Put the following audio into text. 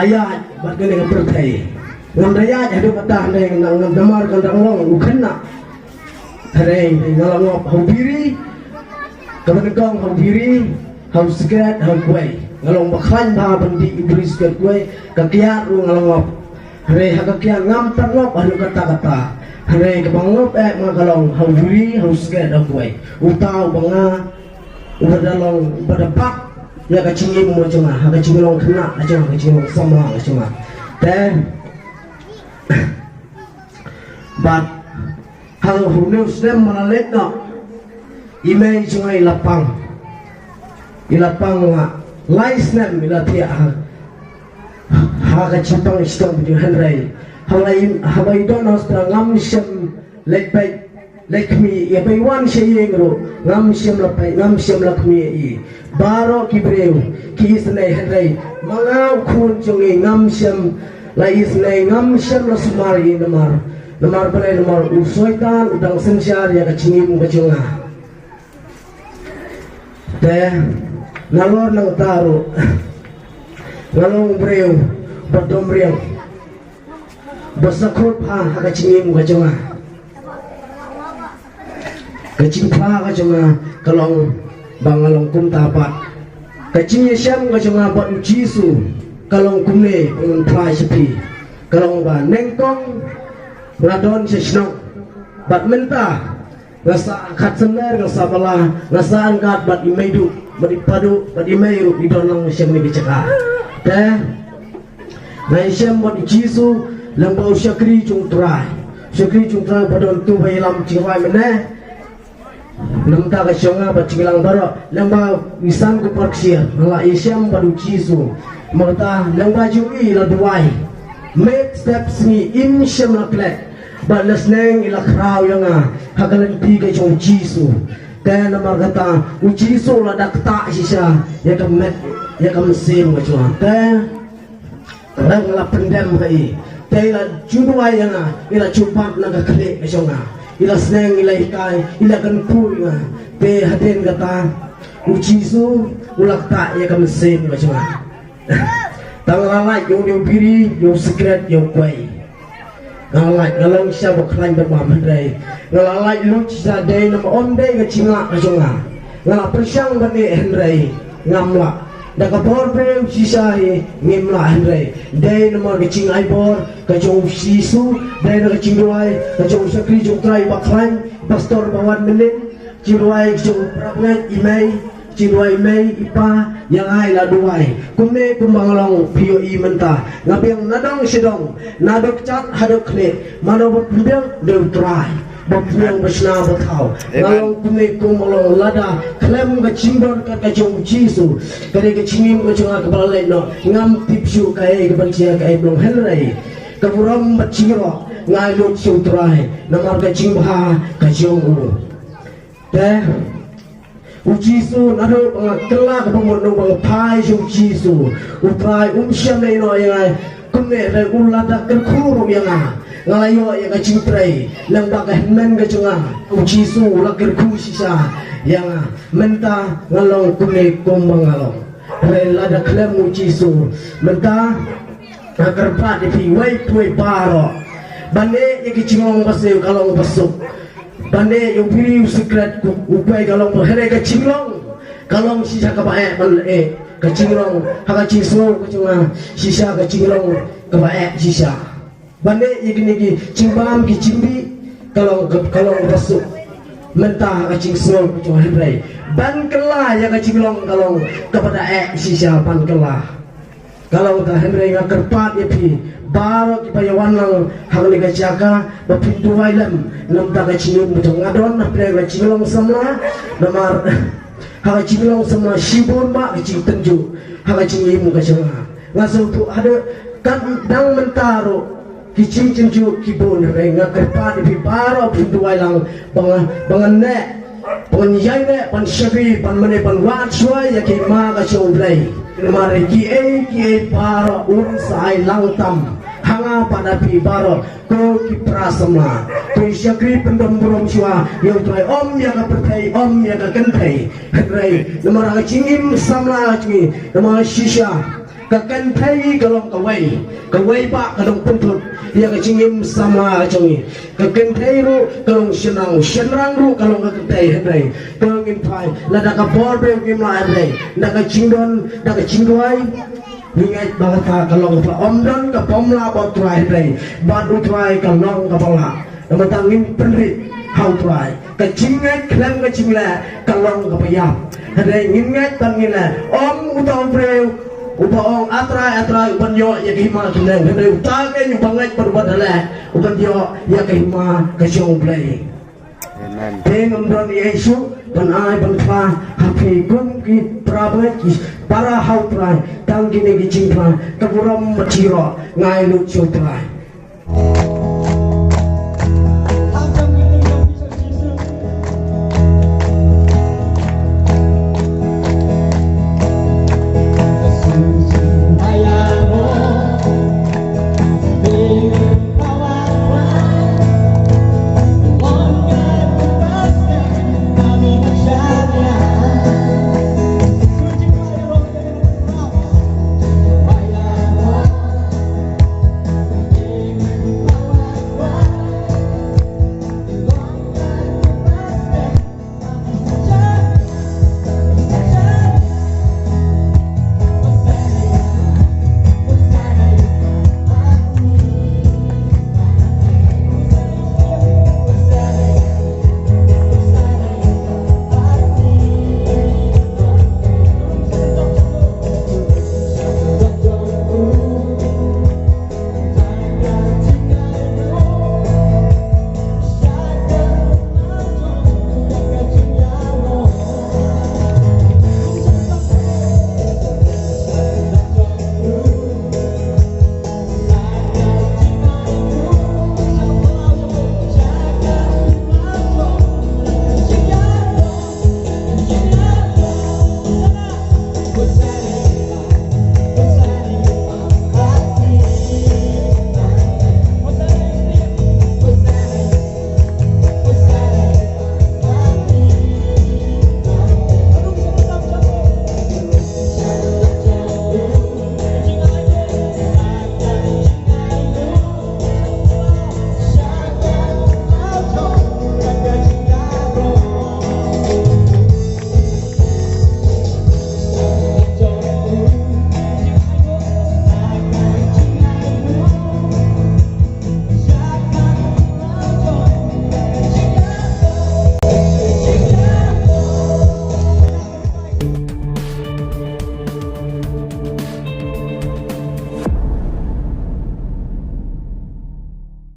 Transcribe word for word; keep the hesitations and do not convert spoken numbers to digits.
ïaid bad kane ka pyrthei. Ngam da ïaid haduh katta hynrei ngam namar kan dang long u khynnah. Hynrei nga la ngop ha u biri, kaba nyngkong ha u biri, ha u sikret, ha u kwei. Nga long ba khlaiñ bha ban dih u biri, sikret, kwei. Ka kiad ruh nga la ngop. Hynrei ha ka kiad ngam pat ngop haduh katta katta. Hynrei kaba ngop eh ma ka long ha u biri, ha u sikret, ha u kwei. Uta uba nga, uba da long, uba da bat ïa ka jingim ka jong nga, ha ka jinglong khynnah ka jong nga, ha ka jinglong samla ka jong nga. Te bad ha u hynñiew snem ba la leit noh, i mei jong nga i la pang. I la pang la lai snem i la thiah ha, ha ka jingpang shitom jong, hynrei haba i, haba i don ha hospital ngam shym leit peit, leit khmih ïa i, haba i wan sha ïing ruh ngam shym la peit, ngam shym la khmih ïa i. Baroh ki briew ki isynei, hynrei ma nga u khun jong i ngam shym la isynei, ngam shym la sumar ïa i. Namar, namar balei? Namar u Soitan u dang synshar ïa ka jingim ka jong nga. Te nalor nangta ruh nga long u briew ba dom riang, ba sngewkhup ha, ha ka jingim ka jong nga. Ka jingphla ka jong nga ka long ba nga long kumta pat. Ka jingïashem ka jong nga bad u Jisu ka long kumne, ba ngan phla sha phi, ka long ba nyngkong nga don sha shnong, bad mynta nga sah khatsan, nga sah bala, nga sah ryngkat bad i Meiduh, bad i Paduh, bad i Mei ruh i don lang sha kane ka jaka. Te nga ïashem bad u Jisu lyngba u shakri jong u Trai. U shakri jong u Trai ba don tu ba ïalam jingrwai mynne. Namar ka jong nga bad jingïalang baroh, lyngba u San Kupar Ksiar nga la ïashem bad u Jisu. Namar kata lyngba jong i la duwai. Miet step sngi im shym la klet, bad la sneng i la khraw ïa nga ha ka lynti ka jong u Jisu. Te namar kata u Jisu u la da ktah shisha ïa ka met, ïa ka mynsiem ka jong nga. Te nga la pyndem ha i. Te i la ju duwai ïa nga, i la ju bat na ka khlieh ka jong nga. I la sneng, i la hikai, i la kyntu ïa nga. Te hadien kata u Jisu u la ktah ïa ka mynsiem ka jong nga. Tang la lait ïa u biri, ïa u sikret, ïa u kwei. Nga la lait, nga long shisha ba khlaiñ ba bam, hynrei nga la lait lut shisha dei namar ym dei ka jinglah ka jong nga. Nga la pyrshang ban ïeh hynrei ngam lah. Da ka bor briew shisha hi ngim lah, hynrei dei namar ka jingai bor ka jong u Jisu, dei na ka jingduwai ka jong u shakri jong u Trai ba khlaiñ, pastor ba wan mynnin, jingduwai ka jong u parabangeit, i mei, jingduwai mei, i pa, ïa nga i la duwai. Kumne kumba nga long phi ïohi mynta. Nga biang na dong sha dong, na dong kjat haduh khlieh, mano ba pynbiang? Dei u Trai ba pynbiang ba shna ba thaw. Nga long kumne kumba nga long lada khlem ka jingdon ka jong u Jisu, ka dei ka jingim ka jong nga kaba la leit noh. Ngam tip shuh kaei kaban jia, kaei ban long, hynrei ka burom bad jingïaroh nga ai lut sha u Trai namar ka jingbha ka jong u. Te u Jisu, naduh ba nga kylla kaba mut, naduh ba nga phai sha u Jisu, u Trai um shym la ïehnoh ïa nga kumne, hynrei u la da kyrkhu ruh ïa nga. Nga la ïoh ïa ka jingtrei lyngba ka hynmen ka jong nga. U Jisu u la kyrkhu shisha ïa nga. Mynta nga long kumne kumba nga long. Hynrei lada khlem u Jisu, mynta nga kyrpad ïa phi wei pa wei baroh ban ïeh ïa ki jinglong ba siew, ka long ba suk. Ban ïeh ïa u biri, u sikret, u kwei, ka long ba, hynrei ka jinglong ka long shisha kaba eh ban ïeh. Ka jinglong ha ka jingsngew ka jong nga shisha ka jinglong kaba eh shisha. Ban ïeh ïa kine ki jingbam ki jingdih ka long, ka long ba suk. Mynta ha ka jingsngew ka jong nga, hynrei ban kylla ïa ka jinglong ka long kaba da eh shisha ban kylla. Ka long ta, hynrei nga kyrpad ïa phi baroh kiba ïa wan lang ha kane ka jaka ba phin duwai lem. Namar ka jingim ka jong nga don na pdeng ka jinglong samla, namar ha ka jinglong samla shibun ba ka jingtynjuh ha ka jingim ka jong nga. Nga sngewthuh haduh kat dang mynta ruh ki jingtynjuh ki bun, hynrei nga kyrpad ïa phi baroh phin duwai lang ba nga, ba ngan neh, ba ngan ïai neh ban shakri, ban mane, ban wad shuwa ïa ki ma ka jong U Blei. Namar kiei kiei baroh un sa ai lang tam ha nga bad ha phi baroh, ko ki para samla, ko ki shakri, pyndon burom shuwa ïa U Trai, ym ïa ka pyrthei, ym ïa ka kynthei. Hynrei namar ka jingim samla ka jong ngi, namar shisha Ka kynthei ka long kawei, kawei pat ka dang pynthut ïa ka jingim samla jong ngi. Ka kynthei ruh ka long shynrang, shynrang ruh ka long ka kynthei. Hynrei to ngin phai, lada ka bor briew ngim lah, hynrei da ka jingdon, da ka jingduwai, ngi ngeit ba kata ka long kaba ym don kaba ym lah bad U Trai, hynrei bad U Trai ka long kaba lah. Namar ta ngin pynrit ha U Trai. Ka jingngeit khlem ka jingleh ka long kaba ïap. Hynrei ngin ngeit bad ngin leh. Ym uta u briew uba ong, A Trai, A Trai, u ban ïoh ïa ka hima ka bneng. Hynrei uta keiñ uba ngeit bad uba leh, u ban ïoh ïa ka hima ka jong U Blei. Amen. Te ngam don ei ei shuh ban ai ban phla ha phi kum ki para bangeit, ki para ha U Trai. Tang kine ki jingphla, ka burom bad jingïaroh nga ai lut sha U Trai.